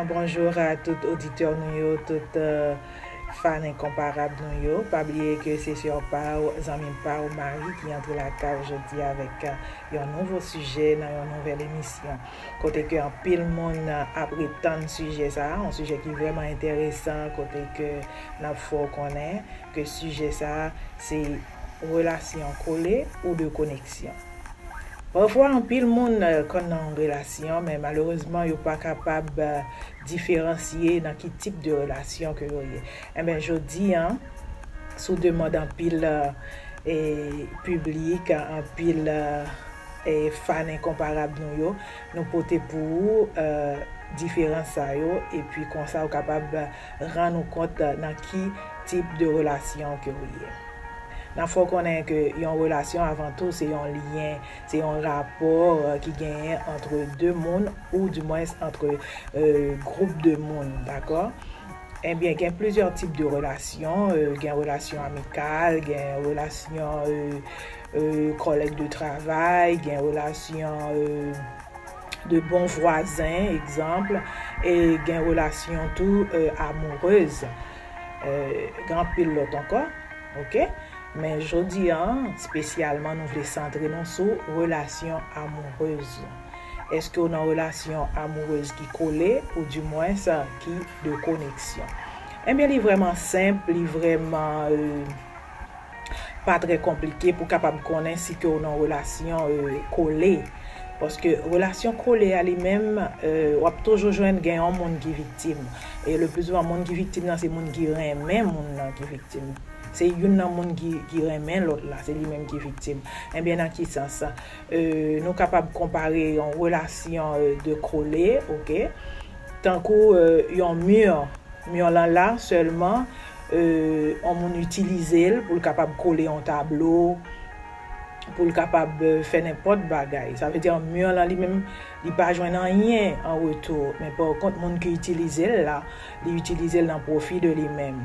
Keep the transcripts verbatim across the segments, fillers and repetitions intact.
Bonjou a tout oditè nou yo, tout euh, fan enkonparab nou yo. Pa bliye ke se sè pa w, zanmi pa w, Marie ki antre lakay ou jodi avèk euh, yon nouvo sijè nan yon nouvèl emisyon. Kote ke anpil moun euh, ap ret tann sijè sa, yon sijè ki vrèman enteresan, kote ke n ap fè w konnen ke sijè sa se relasyon kole ou de koneksyon. Pafwa, anpil moun euh, konn nan yon relasyon, men malerezman, yo pa kapab euh, diferansye nan ki tip de relasyon ke yo ye. Enben, jodi an, sou demann anpil euh, e, piblik, anpil euh, e, fan enkonparab nou yo, nou pote pou ou euh, diferans sa yo, epi konsa ou kapab rann ou kont nan ki tip de relasyon ke ou ye. N ap fè w konnen ke yon relasyon avan tou se yon lyen, se yon rapò euh, ki genyen antre de moun ou dimwens antre euh, gwoup de moun, dakò? Ebyen, gen plizyè tip de relasyon, euh, gen relasyon amikal, gen relasyon euh, euh, kòlèg de travay, gen relasyon euh, de bon vwazen, egzanp, e gen relasyon tou euh, amourez, euh, gen anpil lòt ankò, oke? Men jodi an, espesyalman, nou vle santre nou sou relasyon amourez. Èske w nan relasyon amourez ki kole ou dimwens ki de koneksyon? Ebyen, li vrèman senp, li vrèman euh, pa trè konplike pou kapab konnen si ke w nan relasyon euh, kole. Paske relasyon kole a li menm, euh, w ap toujou jwenn gen yon moun ki viktim. E le pli souvan, moun ki viktim nan se moun ki renmen moun nan ki viktim. Se youn nan moun ki, ki renmen lòt la, se li menm ki viktim. Ebyen, nan ki sans? Euh, nou kapab konpare yon relasyon euh, de kole, oke? Tankou euh, yon mi. Mi lan la sèlman, euh, yon moun itilize l pou l kapab kole yon tablo, pou l kapab euh, fè nenpòt bagay. Sa vle di mi lan li menm, li pa jwenn anyen an retou. Men pa kont, moun ki itilize l la, li itilize l nan pwofi de li menm.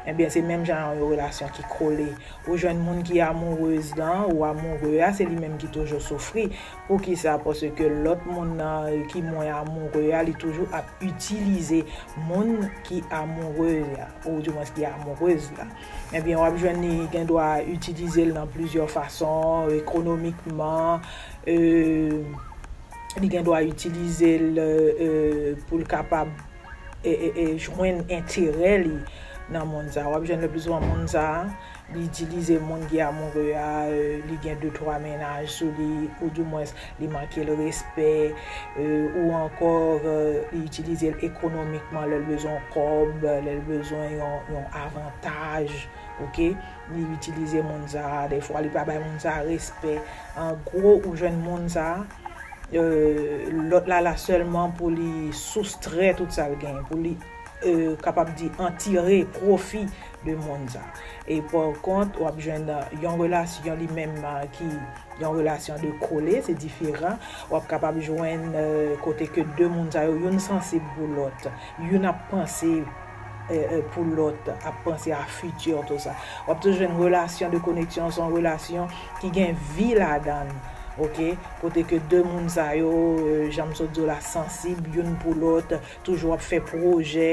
Ebyen, se menm jan yon relasyon ki kole. Ou jwenn moun ki amourez lan, ou amoure a, se li menm ki toujou soufri. Poukisa? Paske lòt moun nan ki mwen amoure a, li toujou ap itilize moun ki amoure a, ou dimwens ki amourez la. Ebyen, w ap jwenn li gen dwa itilize l nan plizyè fason, ekonomikman, euh, li gen dwa itilize l euh, pou l kapab e, e, e jwenn enterè li nan moun sa. W ap jwenn le pli souvan moun sa, li itilize moun ki amoure a, euh, li gen de twa mennaj sou li, ou dimwens li manke l respè, euh, ou ankò euh, li itilize l ekonomikman lè l bezwen yon kòb, lè l bezwen yon, yon avantaj, oke? Li itilize moun sa, defwa li pa bay moun sa respè. An gwo, ou jwenn moun sa, euh, lòt la la sèlman pou li soustrè tout sa l genyen, pou li euh, kapab di an tire pwofi de moun sa. E pa kont, w ap jwenn euh, yon relasyon li menm euh, ki yon relasyon de kole, se diferan. W ap kapab jwenn euh, kote ke de moun sa yo, youn sansib pou lòt, youn ap panse euh, euh, pou lòt, ap panse a fiti, tou sa. W ap toujou jwenn relasyon de koneksyon, se yon relasyon ki gen vi ladan l, oke? Kote ke de moun sa yo, euh, jan m sot di w la, sansib youn pou lòt, toujou ap fè pwojè,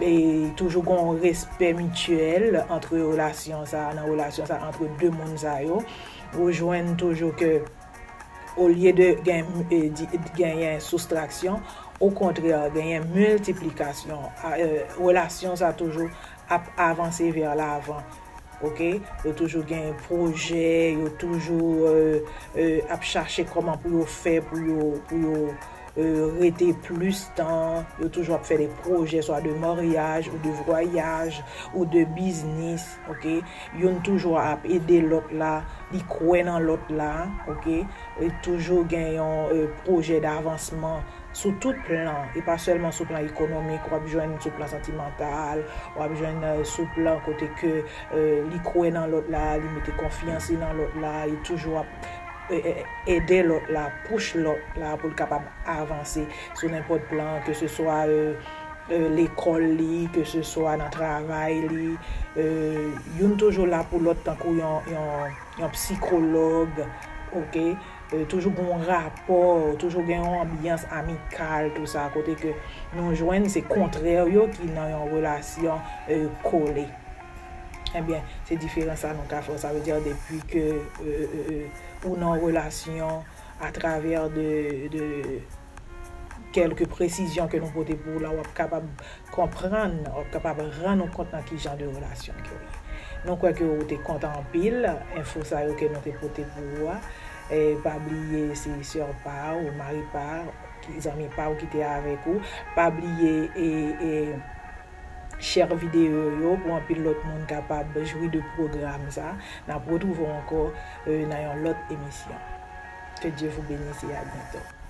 e toujou gen yon respè mityèl antre relasyon sa, nan relasyon sa, antre de moun sa yo. Ou jwenn toujou ke olye de gen, e, di, genyen soustraksyon, okontrè, genyen miltiplikasyon. A, e, relasyon sa toujou ap avanse vè lavan. Oke? Yo toujou gen pwojè, yo toujou euh, euh, ap chache kòman pou yo fè, pou yo, pou yo euh, rete plis tan. Yo toujou ap fè de pwojè, swa de maryaj, ou de vwayaj, ou de biznis, oke? Youn toujou ap ede lòt la, li kwè nan lòt la, oke? E toujou gen yon euh, pwojè davansman sou tout plan, e pa sèlman sou plan ekonomik, w ap jwenn sou plan santimantal, w ap jwenn euh, sou plan kote ke euh, li kwè nan lòt la, li mete konfyans li nan lòt la, li toujou ap euh, euh, ede lòt la, pouch lòt la pou l kapab avanse sou nenpòt plan, ke se swa euh, euh, lekòl li, ke se swa nan travay li, euh, youn toujou la pou lòt tankou yon, yon, yon psikològ, oke? euh, toujou gen yon rapò, toujou gen yon anbyans amikal, tou sa, kote ke nou jwenn se kontrè yo ki nan yon relasyon euh, kole. Ebyen, se diferans sa nou ka fè. Sa vle di depi ke euh, euh, euh, ou nan relasyon atravè de, de kèlke presizyon ke nou pote pou ou la, w ap kapab konprann, w ap kapab rann ou kont nan ki jan de relasyon ke w ye. Nou kwè ke ou te kontan anpil enfo sa yo ke nou te pote pou ou a. E pa bliye se sè pa ou, mari pa ou, ki zanmi pa ou ki te avèk ou. Pa bliye e, e share videyo yo pou anpil lòt moun kapab jwi de pwogram sa. N ap retwouve w ankò euh, nan yon lòt emisyon. Que Dieu vous bénisse et à bientôt.